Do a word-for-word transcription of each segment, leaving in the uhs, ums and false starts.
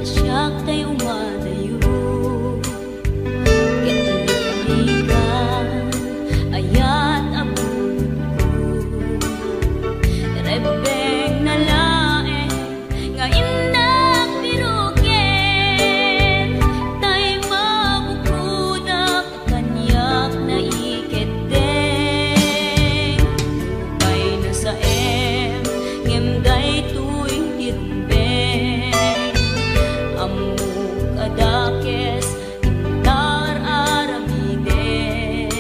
Siak tay umadayo, ket rikan ayat a bukod. Rebbengna laeng nga innak biroken, tay mabukodak kaniak naikeddeng. Pay nasaem, ngem daytoy ti rumbeng. Ammok a dakes, intar aramiden.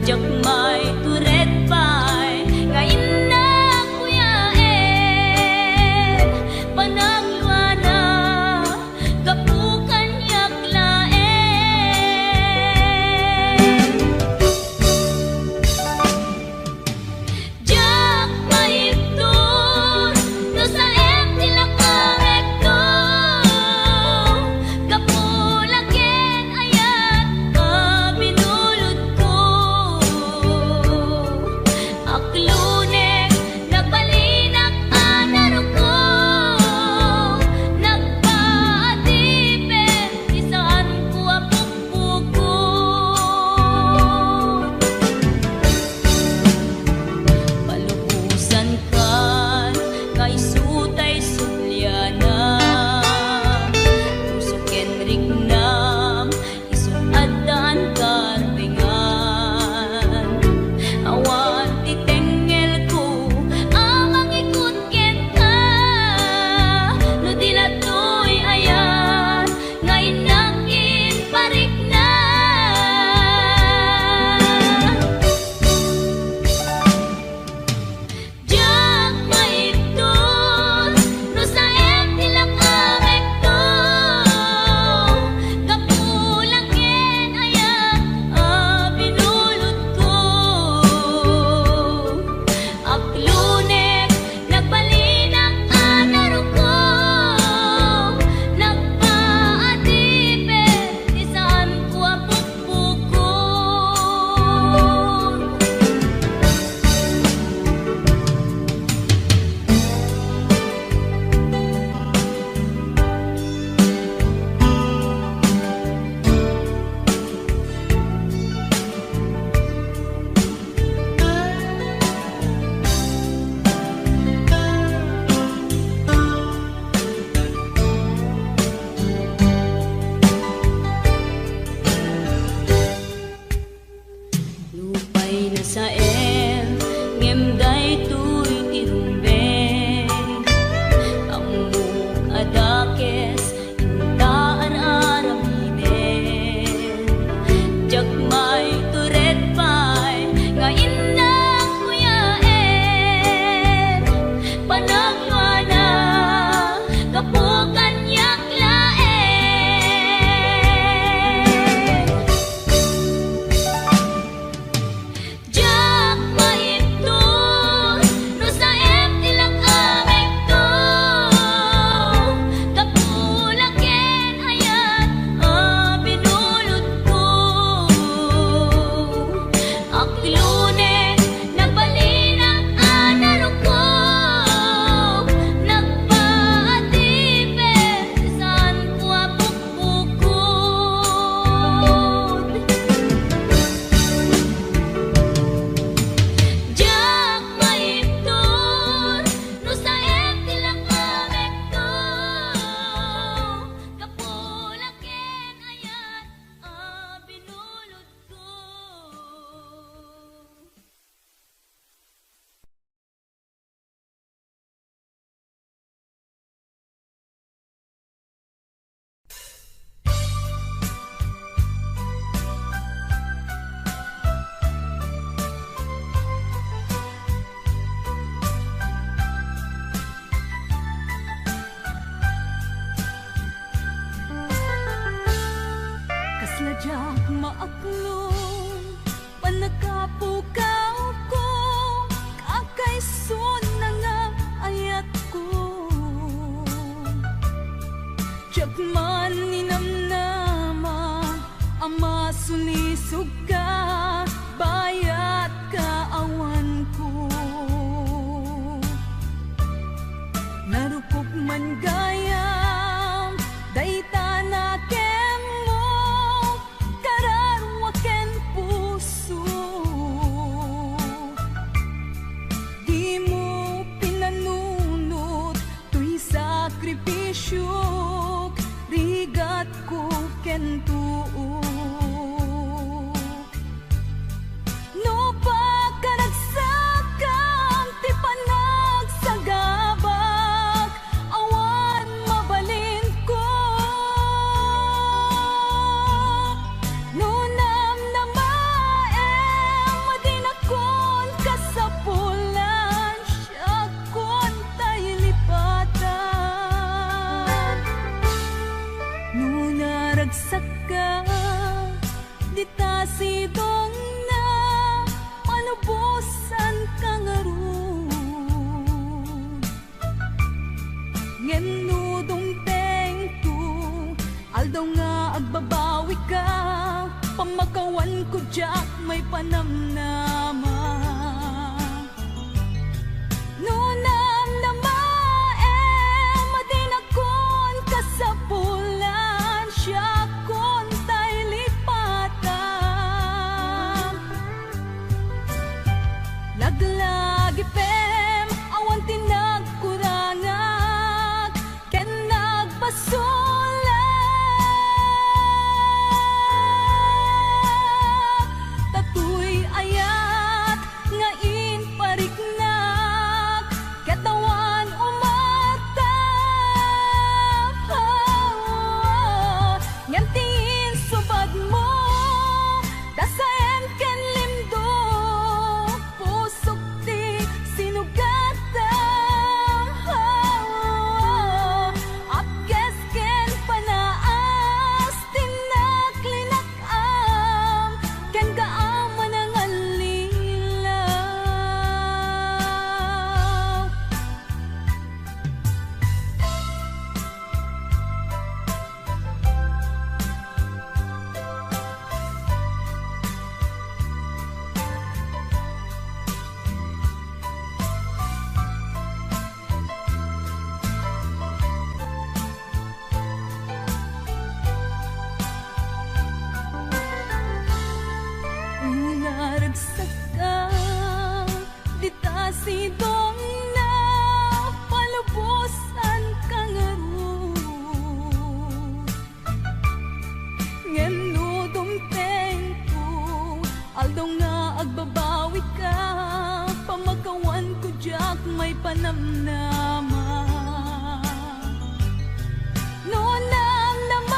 Diak maitured pay nga innak kuyaen. Panagluana, gapu kaniak laeng. Diak maibtur no saem ti lakamekto, gapu la ken ayat a binulodko. Aklunek, nagbalinak a naruko, nagpaadipet ti saanko a pukpukot. Palubosankan nga isu tay subliana, puso ken riknam, isu addan karbengan. Awan ti tengngelko a mangikut kenka, no di la toy ayat nga innak imparikna. Diak maibtur no saem ti lakamekto, gapu la ken ayat a binulodko. Aklunek, nagbalinak a naruko, nagpaadipet ti saanko a pukpukot. Nupay nasaem, ngem daytoy ti rumbeng. Ammok a dakes, inta ar-aramiden. Diak maitured pay nga innak kuyaen. Panagluana, gapu kaniak laeng. Diak maibtur no saem ti lakamekto, gapu la ken ayat a binulodko. Aklunek, nagbalinak a naruko, nagpaadipet ti saanko a pukpukot. Diak maibtur no saem ti lakamekto, gapu la ken ayat a binulodko. Kasla diak maaklon, pannakapukawko, kakaisunna nga ayatko. Diak man ninamnama a masulisogka, bayat kaawanko. Narukop Man gayam, dayta nakemmo, kararua ken puso. Dimo pinanunot toy sakripisiok, rigatko ken tuok. No pakaragsakan ti panagsagabak, awan mabalinko. No namnamaem, dinakon kasapulan, siakon tay lipatan. No naragsakka, dita sidongna, palubosanka ngarud. Ngem no dumtengto, aldaw nga agbabawika, pamakawanko diak maipanamnama. No namnamaem, dinakon kasapulan, siakon tay lipatan. Laglagipem, awan ti nagkurangak ken nagbasolak. Ta toy ayat nga impariknak, ket awan umatak. Ngem ti insubadmo, dasaem ken limdo, pusok ti sinugatam. Apges ken panaas ti naklinak-am, kenka a manangallilaw. Naragsakka, dita sidongna, palubosanka ngarud. Ngem no dumtengto, aldaw nga agbabawika, pamakawanko diak maipanamnama. No namnamaem,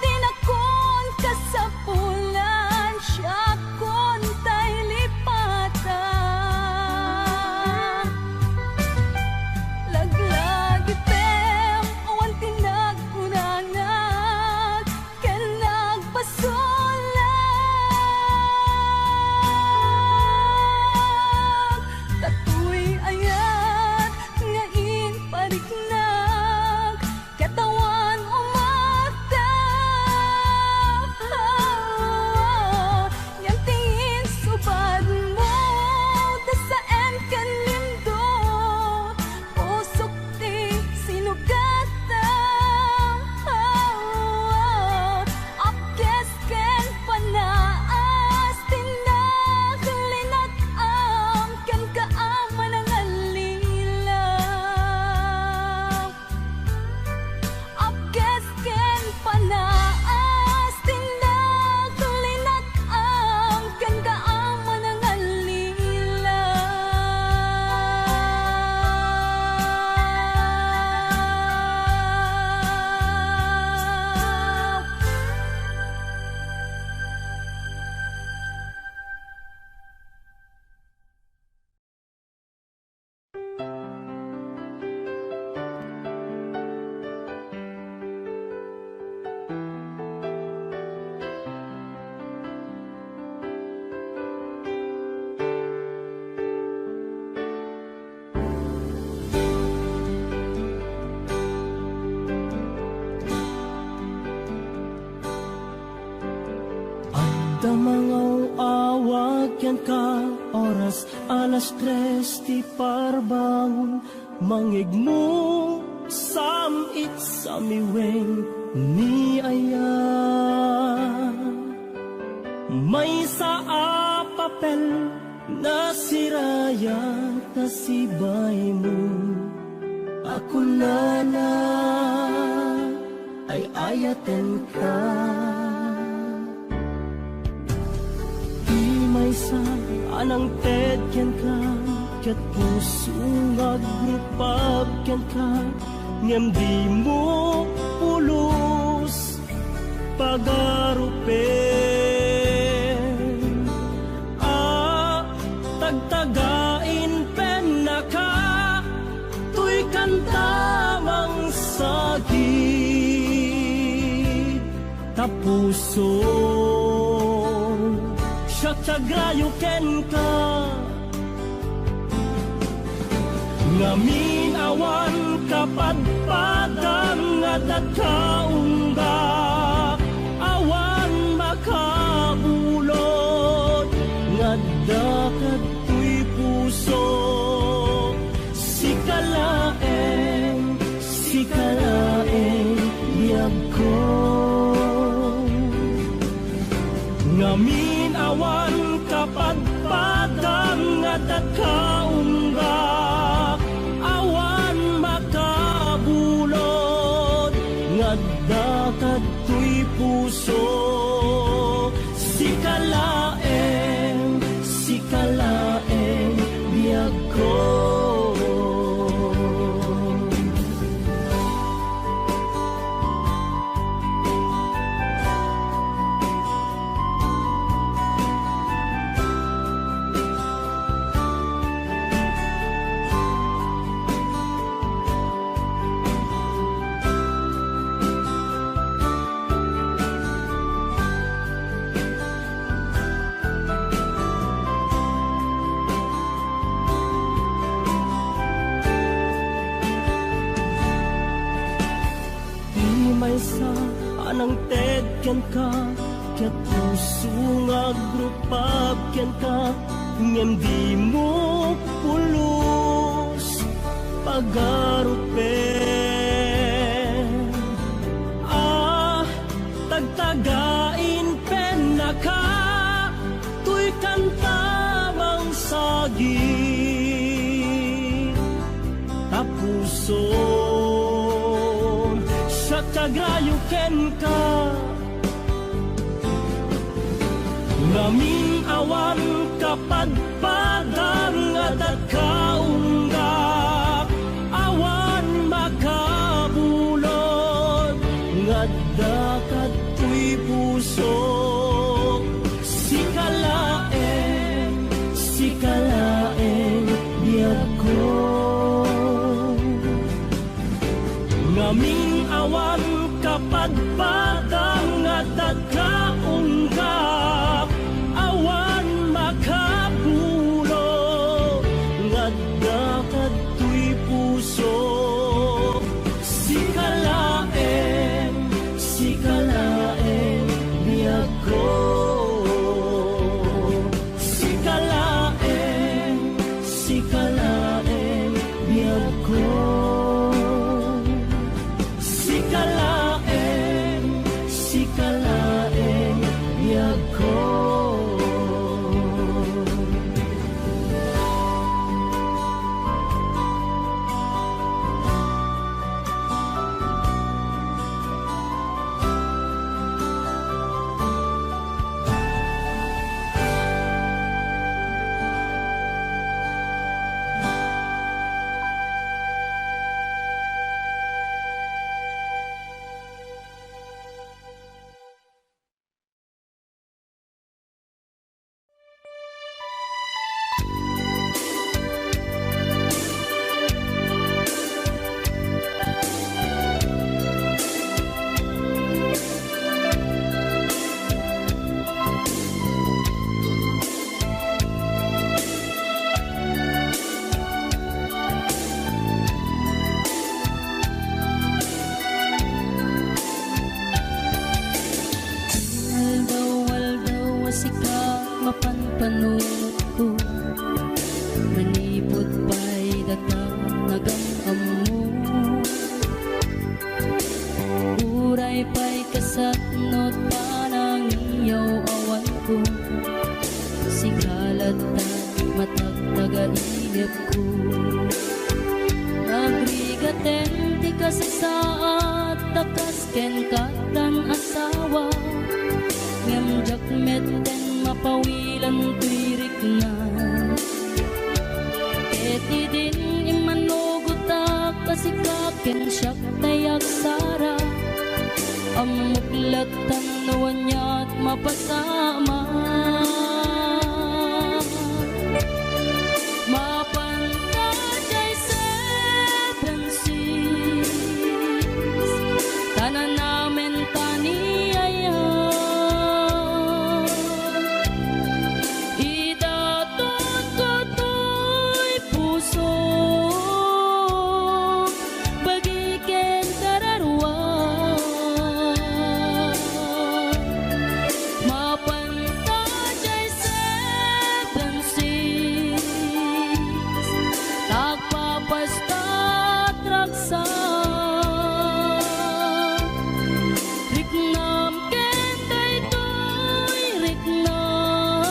dinakon kasapulan, siakon tay lipatan. Laglagipem, awan ti nagkurangak ken nagbasolak. Ta toy ayat nga impariknak, ket awan umatak. Ngem ti insubadmo, dasaem ken limdo, pusok ti sinugatam. Apges ken panaas ti naklinak-am, kenka a manangallilaw. Apges ken panaas ti naklinak-am, kenka a manangallilaw. Adda mangaw-awag kenka, oras alas tres ti parbangon. Mangngegmo, sam-it, samiweng ni aya. Maysa a papel nasirayat ta sibaymo. A kunana, ay-ayatenka. Ti maysa a nangted kenka, ket puso nga agrupab kenka, ngem dimo pulos pagarupen. A tagtagain pennaka, toy kanta mangsagit ta puso. Siak ti agrayo kenka, ngamin awan kapadpadam nga adda ka unggak, awan makabulod nga adda kadtoy puso. Sika laeng, sika laeng biagko. Ngamin awan kapadpadam nga adda ka unggak, awan makabulod nga adda kadtoy puso. Sika laeng, sika laeng biagko. Ti maysa a nangted kenka, ket puso nga agrupab kenka, ngem dimo pulos pagarupen. A tagtagain pennaka, toy kanta mangsagit ta puso. Siak ti agrayo kenka, ngamin awan kapadpadam nga adda ka unggak, awan makabulod nga adda kadtoy puso. Sika laeng, sika laeng biagko. Ngamin awan kapadpadam nga adda ka unggak, awan makabulod nga adda kadtoy puso. Sika laeng, sika laeng biagko. Sika laeng, sika laeng biagko. Sika laeng, sika laeng Takas ken kaddan asawa, ngem diak metten mapawilan toy rikna. Ket idin immanugotak a sika ken siak tay agsara, ammok lattan no aniat mapasama. Mapanta jay seven six, ta nanamen ta ni aya. Idatonko toy puso, bagi ken kararua. Mapanta jay seven six, ta agpapastat ragsak. Riknam ken daytoy riknam,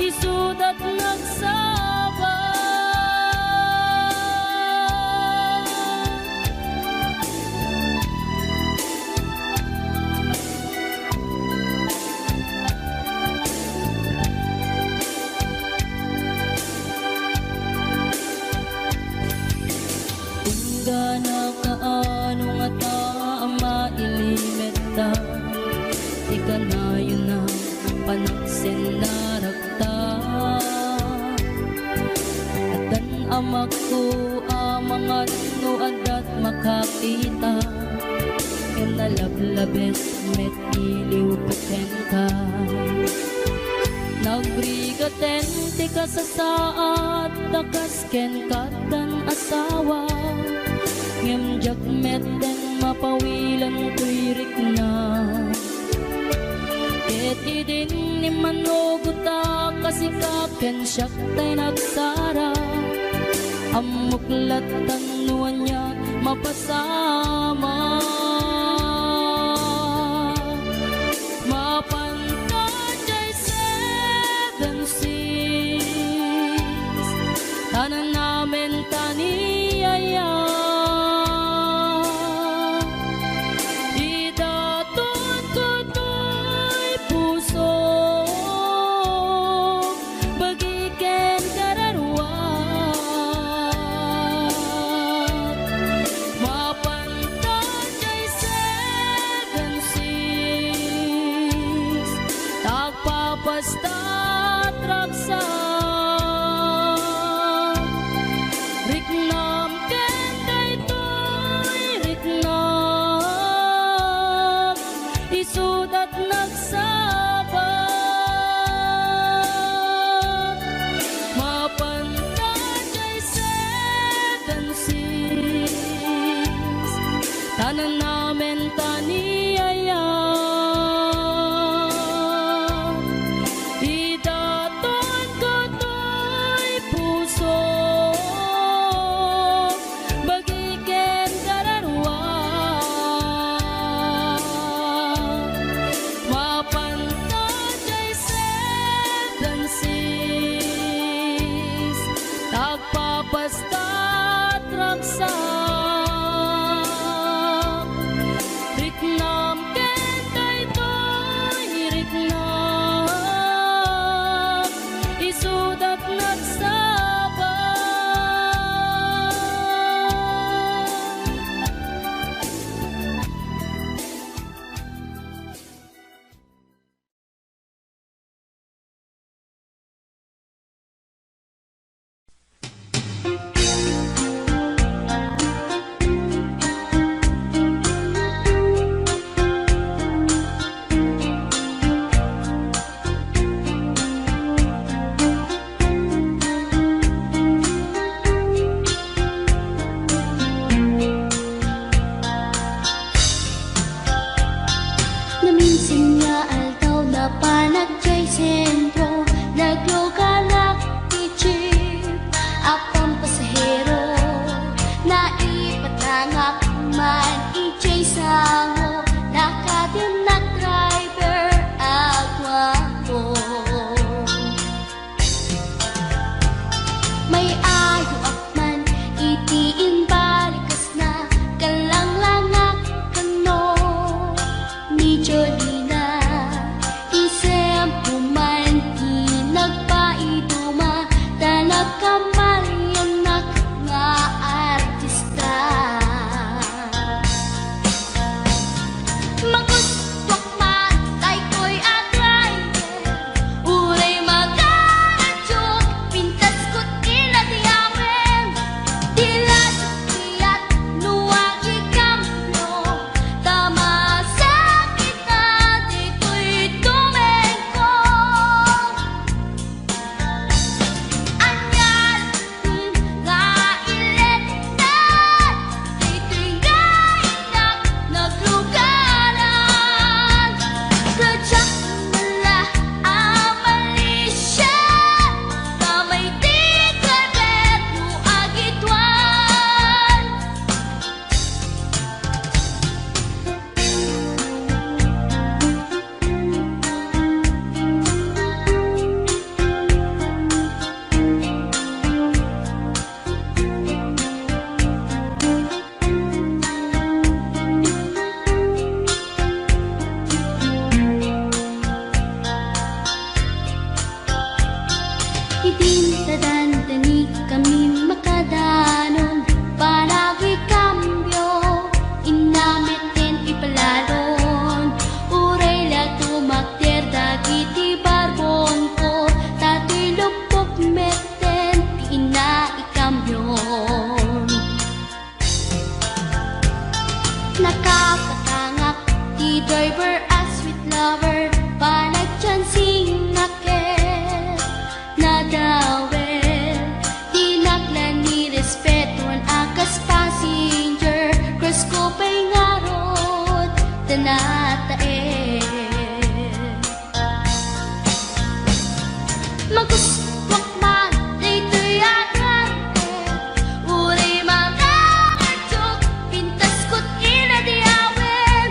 isudat nagsaba. Inggana kaano ngata a mailimetta ti kanayon a panagsennarakta. Addan amakko a mangan no addat makakita, ken nalablabes met iliwko kenka. Nagrigaten ti kasasaad, takas ken kaddan asawa, ngem diak metten mapawilan toy rikna. Ket idin immanugotak a sika ken siak tay nagsara, ammok lattan no aniat mapasama. Mapanta jay seven six, ta nanamen ta ni aya. Idatonko toy puso, bagi ken kararua. Mapanta jay seven six, ta agpapastat ragsak. Riknam ken daytoy riknam, isudat nagsaba. Mapanta jay seven six, ta nanamen ta ni aya. Idatonko toy puso, bagi ken kararua. Mapanta jay seven six, ta agpapastat ragsak. Riknam ken daytoy riknam, isudat nagsaba. nataen. Magustuak man daytoy a nataen, uray mangaradyo, pintaskot ina di awen,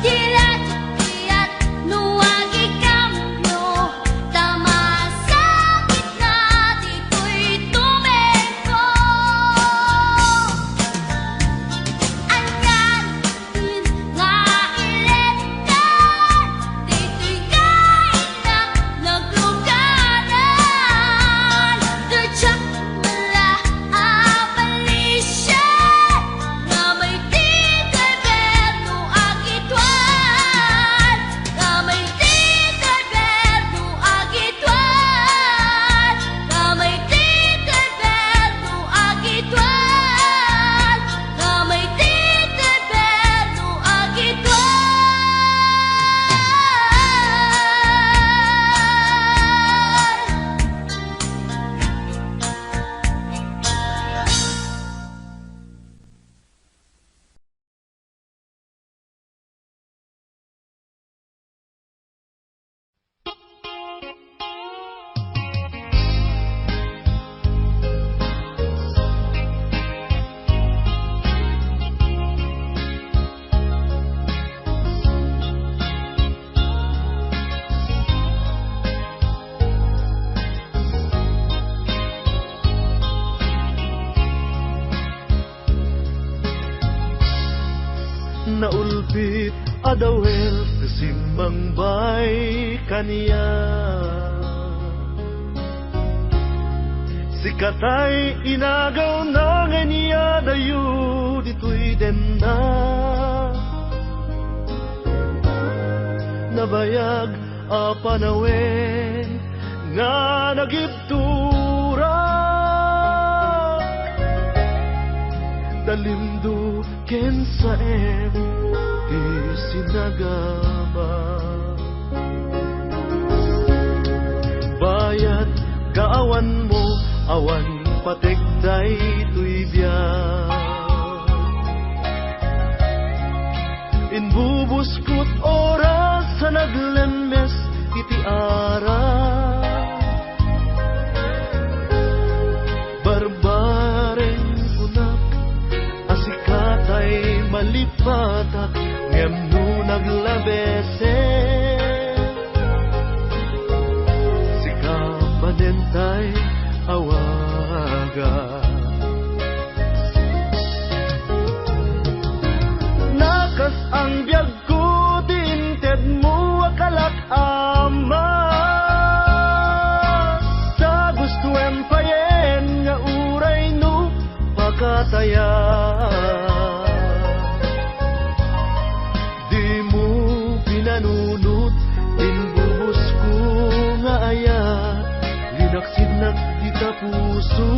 di radyo kayat no agikambio, ta masakit na ditoy tumengko. Anian nga iletan ditoy nga innak nagluganan. Diak met la a balisian, nga may ti gobyerno agituan, nga may ti gobyerno agituan, nga may ti gobyerno agituan, nga may ti gobyerno agituan. Naulpit a dawel ti simmangbay kaniak. Sika tay inagawna nga inyadayo ditoy denna. Nabayag a panawen nga nagibturak. Talimdo ken saem ti sinagaba. Bayat kaawanmo, awan patek daytoy biag. Imbubuskot oras a naglemmes iti ara. Barbareng kunak a sika tay malipatak, ngem no naglabesen, sika manen tay awaga. Nakas-ang biagko ti intedmo a kalak, Ama. Ta gustoem payen nga uray no pakatayan, dimo pinanunot ti imbubusko nga ayat. Linaksidnak dita puso,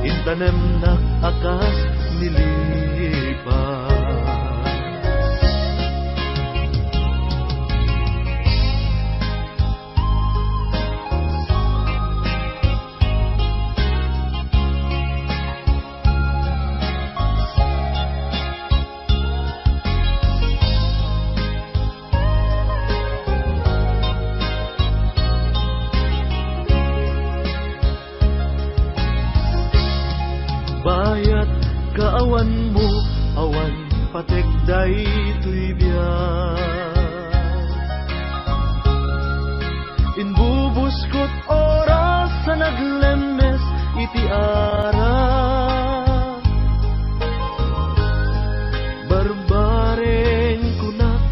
intanemnak a kas ni lipas. Bayat kaawanmo, awan patek daytoy biag. Imbubuskot oras a naglemmes iti ara. Barbareng kunak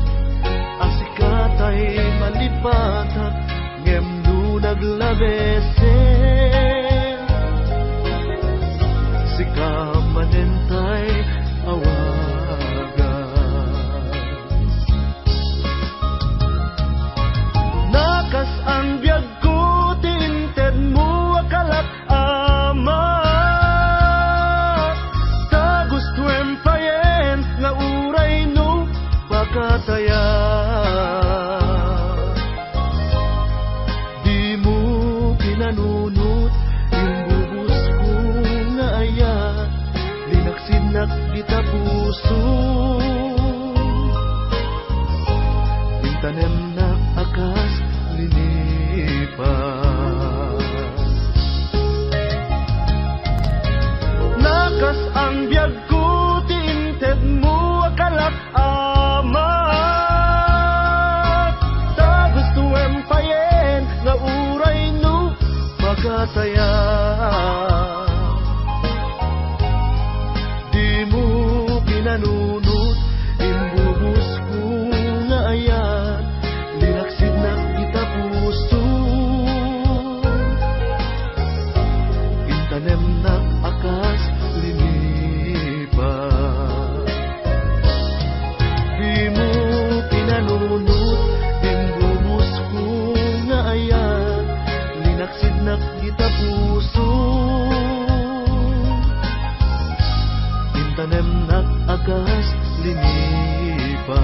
a sika tay malipatak, ngem no naglabesen, sika manen tay awagan. Nakas-ang biagko ti intedmo a kalak, Ama. puso, intanemnak a kas linipas. Nakas-an biagko ti intedmo a kalak-amak. Ta gustoem payen nga uray no magatayam. Dimo pinanunot, imbubusko nga ayat, linaksidnak ita puso. Intanemnak a kas linipas. Dimo pinanunot, imbubusko nga ayat, linaksidnak ita puso. Intanemnak a kas linipas.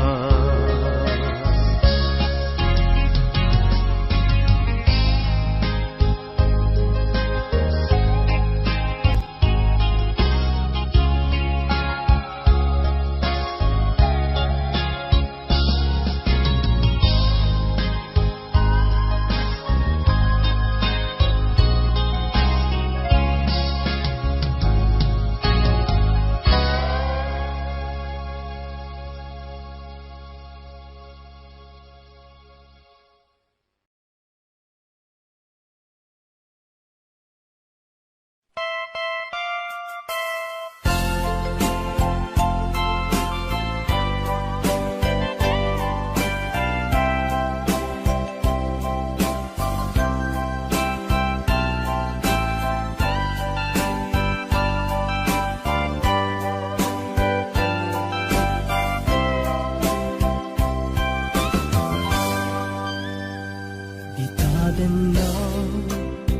Dita denna,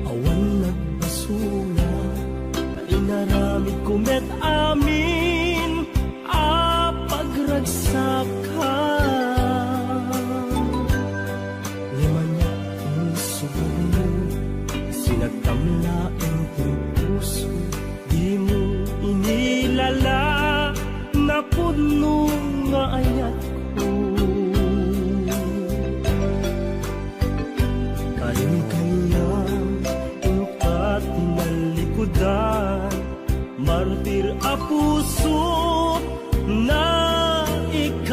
awan nagbasula, ta inaramidko met amin a pagragsakam. Ngem ania ti insuganmo, sinagtam laeng ti puso, dimo inilala, napudno nga ayatko. Karin kaniam, inka ti nalikudan, martir a puso, naikala.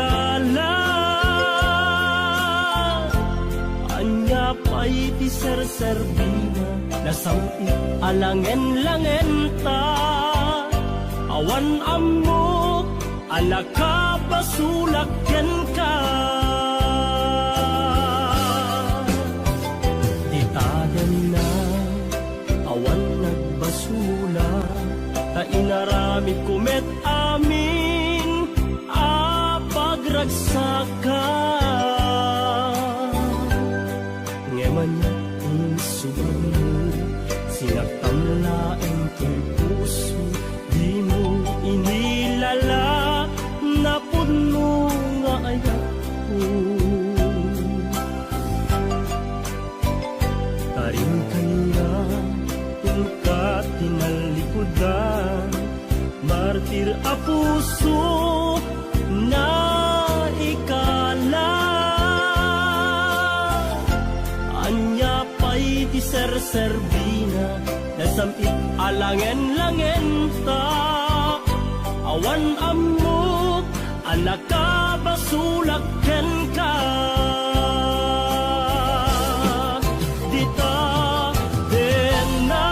Ania pay ti serserbina, nasam-it a langen-langenta, awan ammok a nakabasolak kenka. Dita denna, awan nagbasula, ta inaramidko met amin a pagragsakam. Ngem ania ti insuganmo, sinagtam laeng ti puso, dimo inilala, napudno nga ayatko. Karin kaniam, inka ti nalikudan, martir a puso, naikala. Ania pay ti serserbina, nasam-it a langen-langenta, awan ammok a nakabasolak kenka. Dita denna,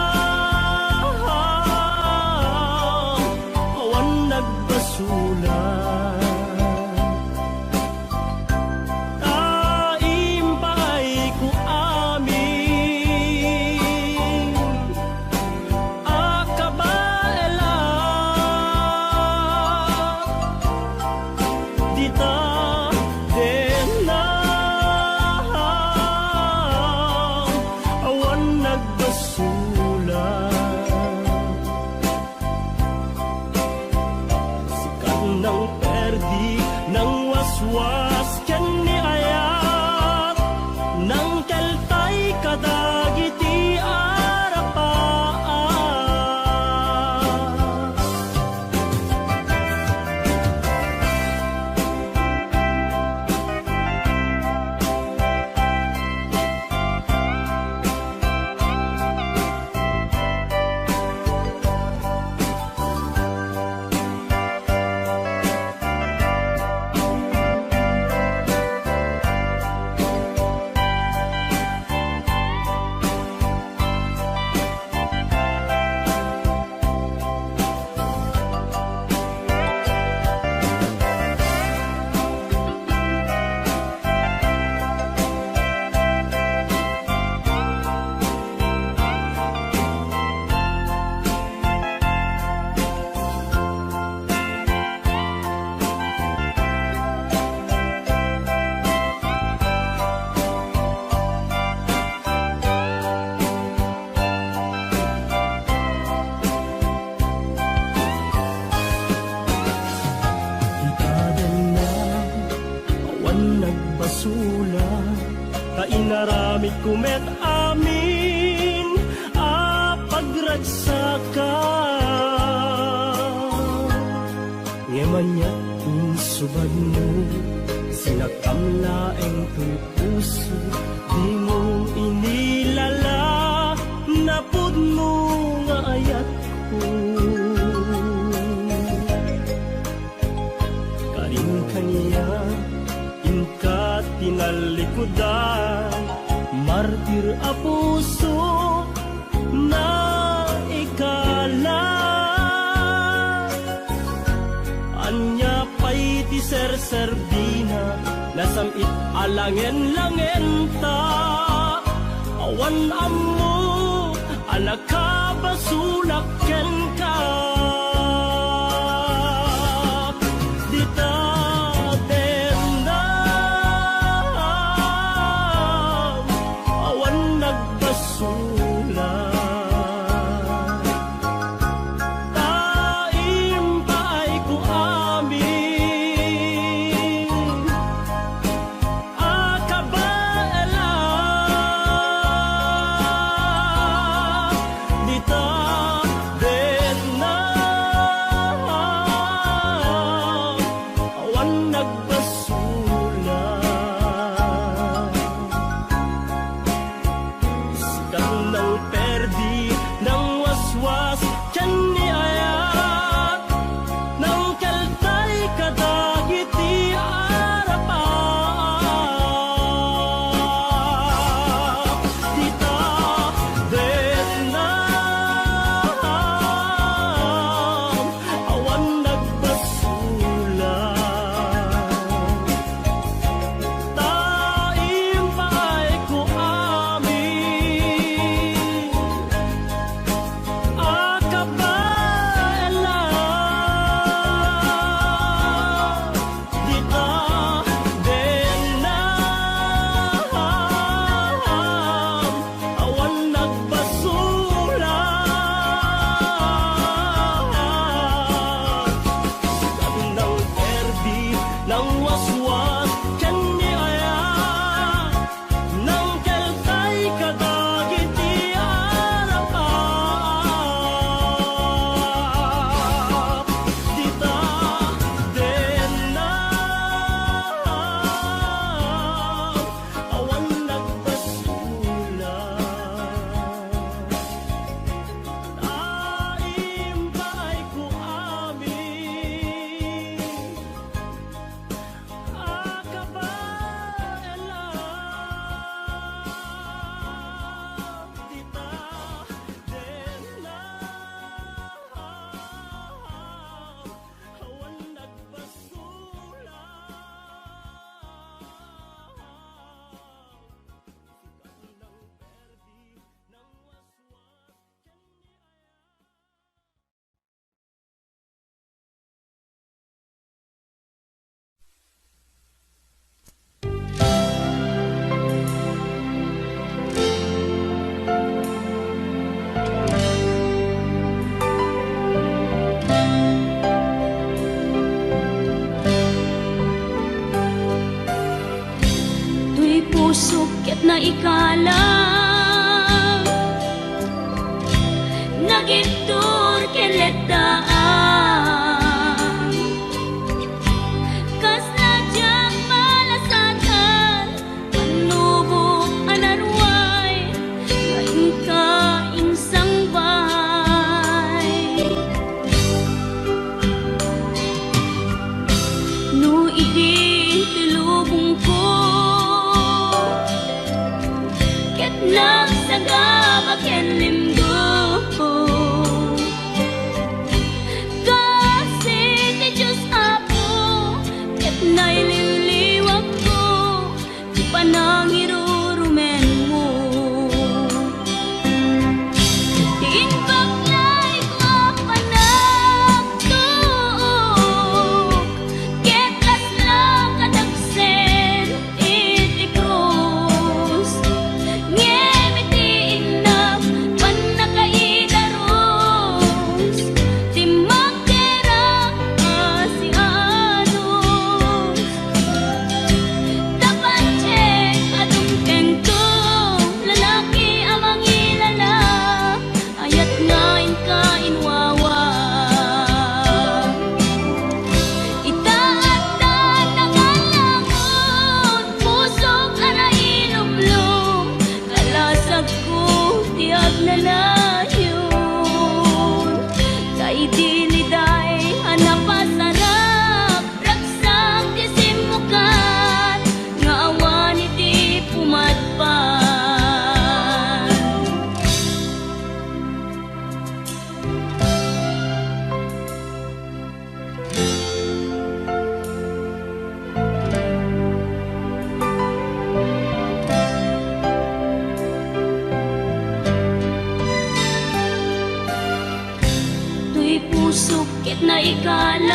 awan nagbasula, ta impaayko amin a kabaelan. Dita denna, Kumet amin a pagragsaka. Ngem ania insubadmo, sinakam laeng toy puso, dimo inilala, napudno nga ayatko. Karin kaniak, inka tinallikudan, martir a puso, naikala. Ania pay ti serserbina, nasam-it a langen-langenta, awan ammo a nakabasolak kenka. Dita dennam, awan nagbasolak. Ta impaayko amin a kabaelan. Dita dennam, awan nagbasolak. Sika nang perdi, nang waswas, ken ni ayat, nang keltay kadagiti arap-ap. Dita dennam, awan nagbasolak. Ta impaayko amin a kabaelan. Dita dennam, awan nagbasolak. Sika nang perdi, nang waswas, ken ni ayat, nang keltay kadagiti arap-ap. Dita dennam, awan nagbasolak. Impaayko amin a kabaelan. Dita dennam, awan nagbasolak. Toy pusok ket naikala, nagibtur ken letdaan. Kasla diak malasatan, pannubo a naruay, nga inka insangbay. No idi ti lubongko, Sukit na ikalang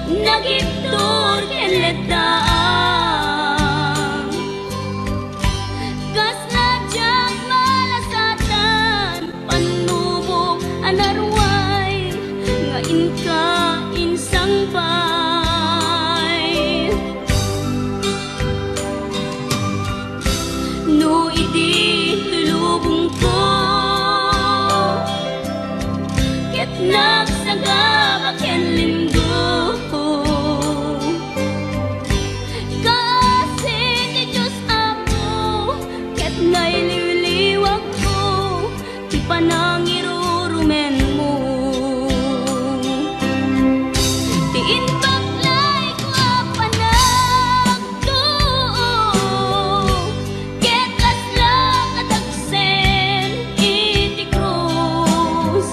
nagibtur ken letdaan. Kasla diak malasatan, pannubok a naruay nga inka insangbay. No idi toy lubongko ket nagsagaba ken limgo, kaasi ti Dios Apo ket nailiwliwagko ti panangirurumenmo. Ti imbaklayko a panagtuo ket kasla kadagsen iti krus.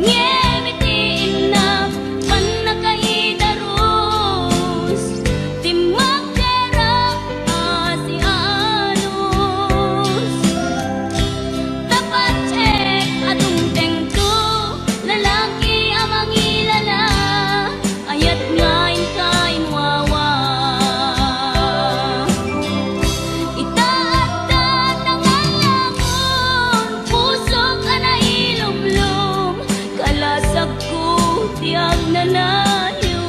Ngem iti innak pannakaidarus, ti magderak a sianus. Tapatchek a dumtengto, lalaki a mangilala, ayat nga inka inwawa. Ita adda nangalangon, pusok a nailumlom, kalasagko ti agnanayon.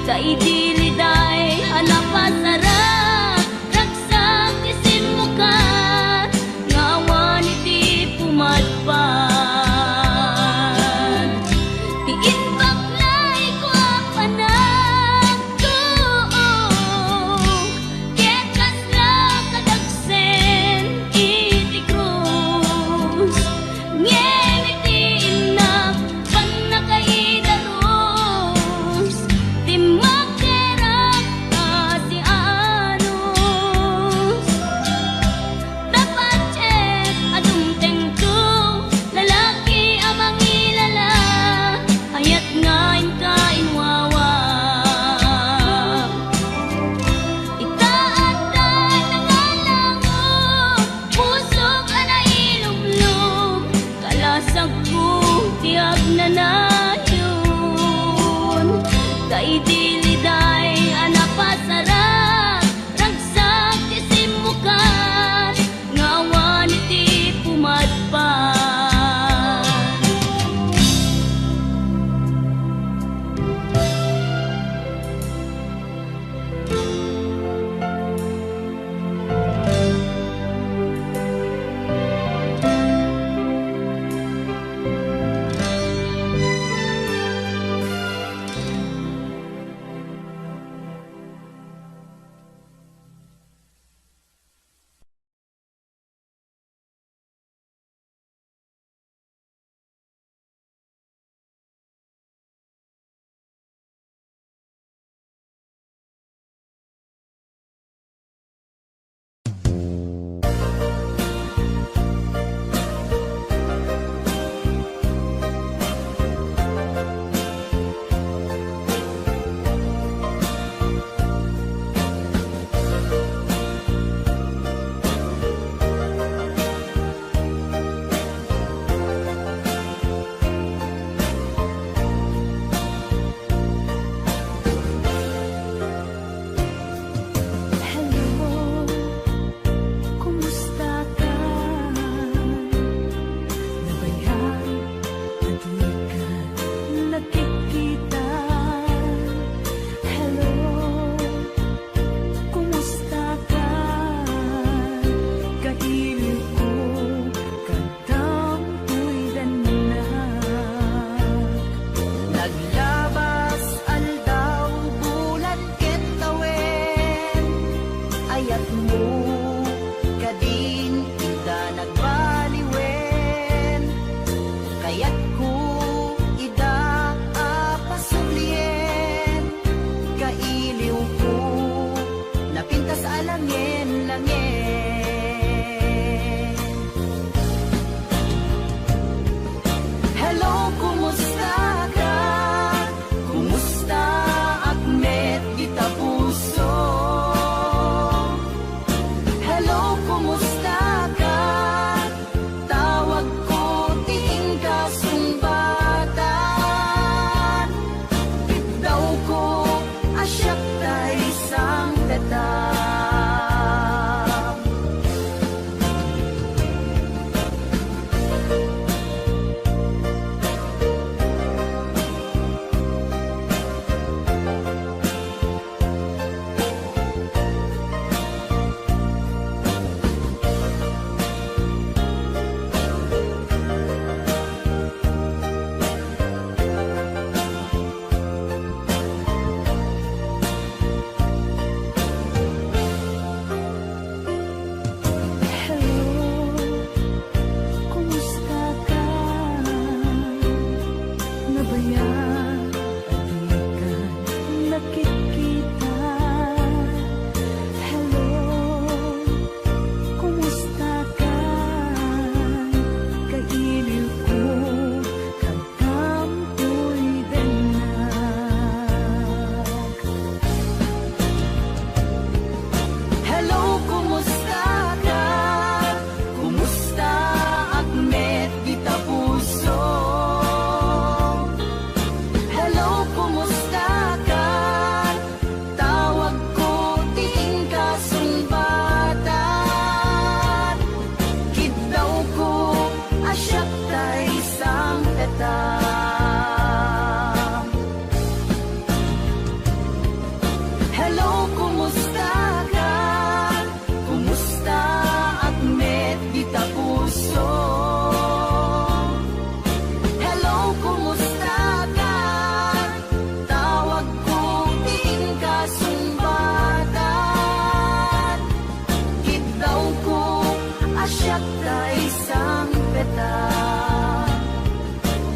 Ta idi liday a napasarak, ragsak ti simmukat nga awan iti pumadpad. Ti imbaklayko a panagtuo ket kasla kadagsen iti krus. Ngem iti innak pannakaidarus, ti magderak a sianus. Tapatchek a dumtengto, lalaki a mangilala, ayat nga inka inwawa. Ita adda nangalangon, pusok a nailumlom, kalasagko ti agnanayon. Ta idi liday a napasarak, ragsak ti simmukat nga awan iti pumadpad.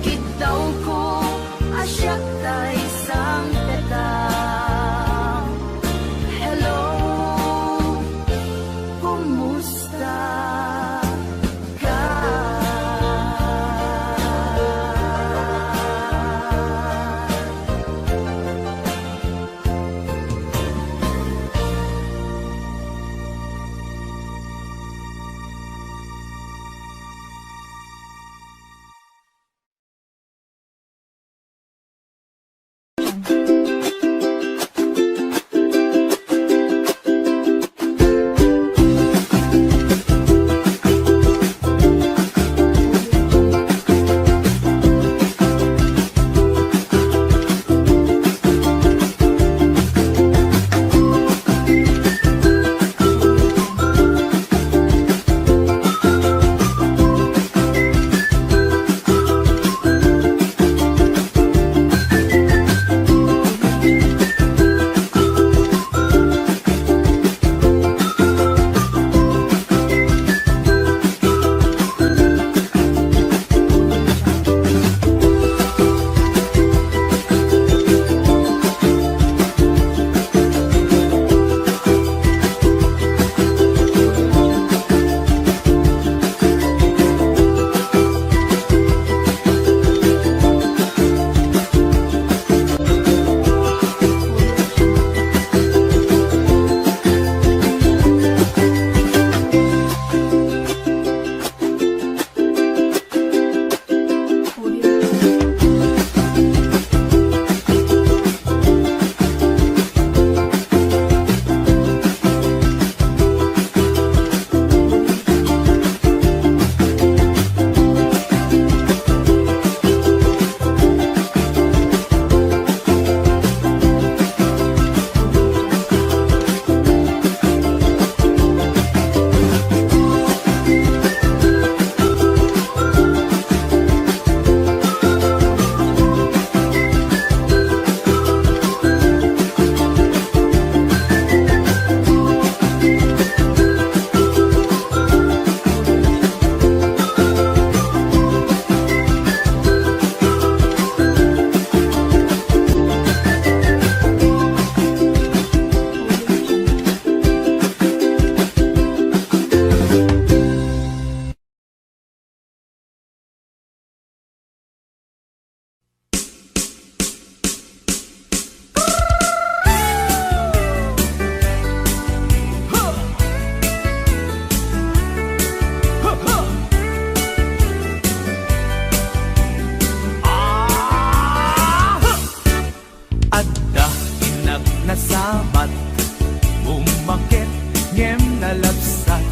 Kiddawko a siak tay sangpetang. Hello, kumusta ka? Adda innak nasabat, bummaket ngem nalabsat.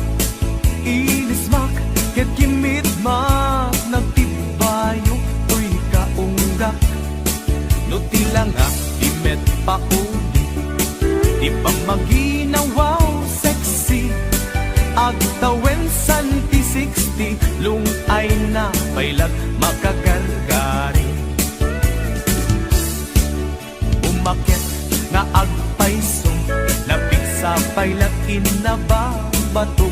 Inismak ket kimmitmak, nagtibbayo toy kaunggak. No ti langak ti met pauli, ti pammaginawaw sexy, agtawen santi sixty, lung-ayna pay la makagargari. Umaket nga agpayso, napigsa pay la kinnababato.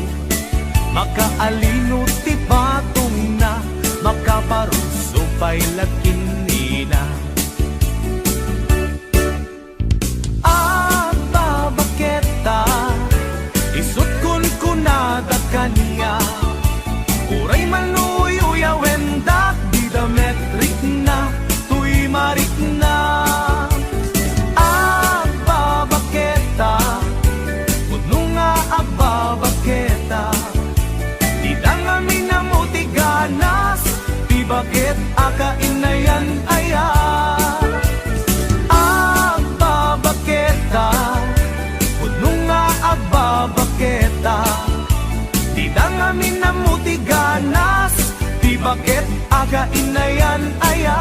Makaalino ti patongna, makaparuso pay la kinnina. Agbabaketa, isut' kunkunada kaniak. Uray man uyuyawendak, dida met rikna toy marikna. Agbabaketa, pudno nga agbabaketa, dida ngamin ammo ti ganas ti baket a kainayan aya. Agbabaketa, pudno nga agbabaketa, dida ngamin ammo ti ganas ti baket a kainayan aya.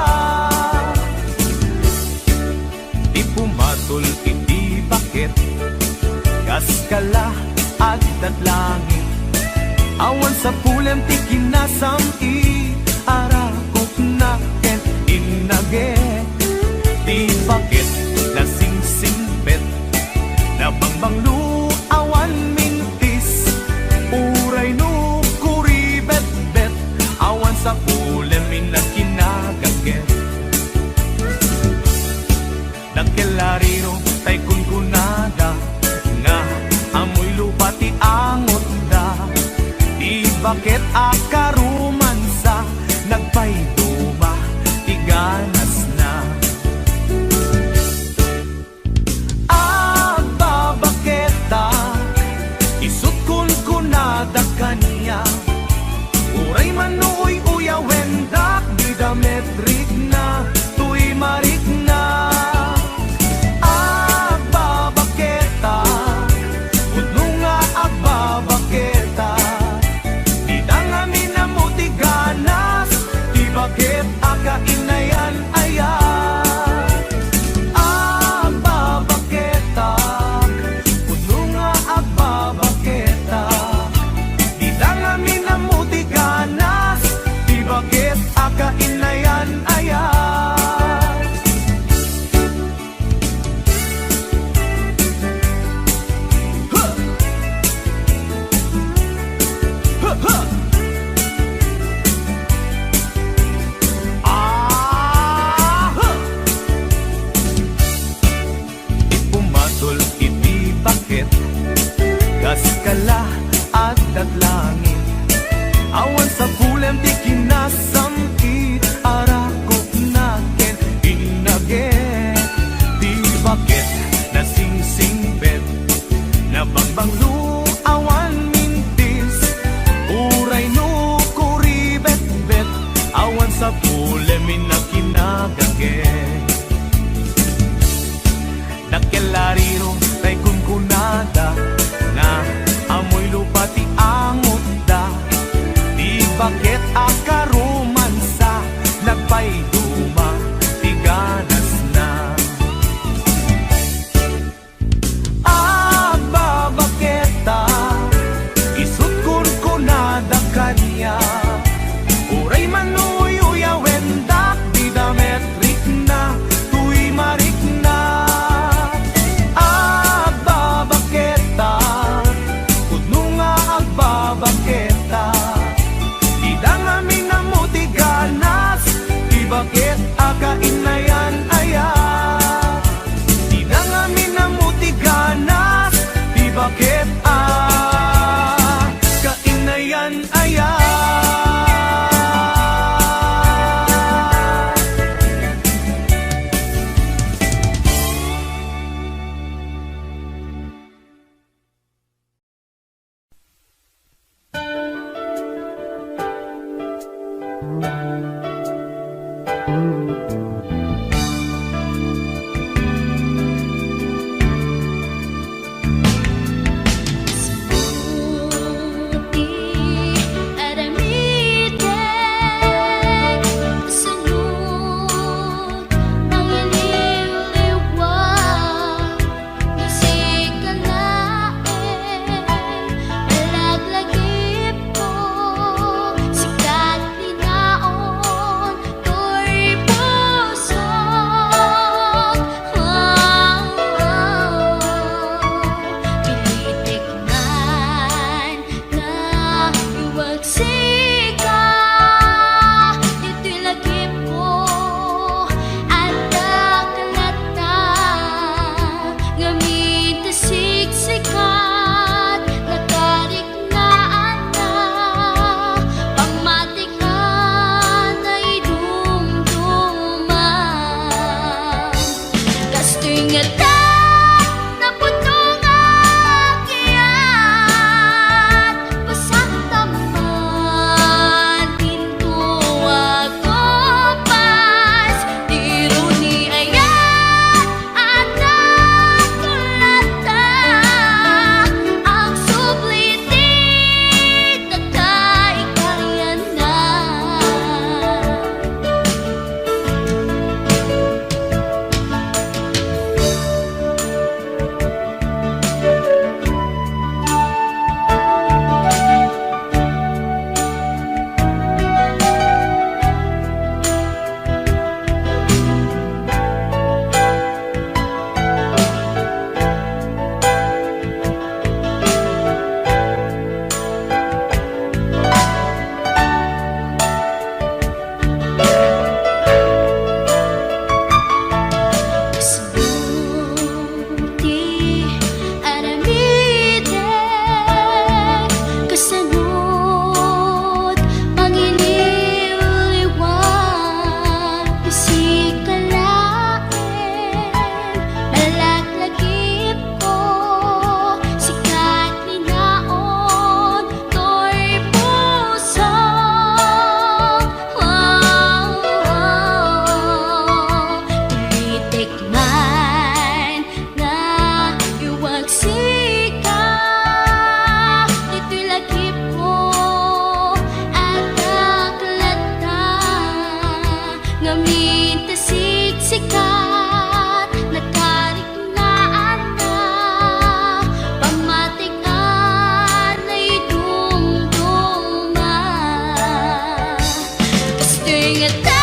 Ti pumatol iti baket, kas kala agdad langit. Awan sapulem ti kinasam-it, arakupna ken innage. Ti baket nasingsingpet, nabangbanglo, awan mintis. Uray no kuribetbet, Ulemin a kinagaget. Dakkel a riro tay kunkunada nga amoy lupa ti angotda. Ti baket a karomansa, nagpaiduma ti ganasna. Agbabaketa, isut' kunkunada kaniak, uray manuyuyawendak dida met rikna, toy marikna. Agbabaketa, pudno nga agbabaketa, dida ngamin ammo ti ganas, ti baket a kainayan-ayan. Dida ngamin ammo ti ganas, ti baket a kainayan-ayan. Sika laeng, alaglagipko, sika ti naon, toy pusok. Pilitek man nga iwag sika, ditoy lagipko, adda kalata, ngamin ti siksikat, nakariknaan na, pamatikan na idumduma. Kastoy ngata, napudno nga agyat, pasaktam man, dinto agkupas, ti runi ayat, adda kalata, agsubli ti tatay karianna. Ti aramidek, kasanot mangiliwliwa, ti sika laeng, alaglagipko, sika ti naon, toy pusok. Pilitek man nga iwag sika, ditoy lagipko, adda kalata, ngamin ti siksikat, nakariknaan na, pamatikan na idumduma. Kastoy ngata,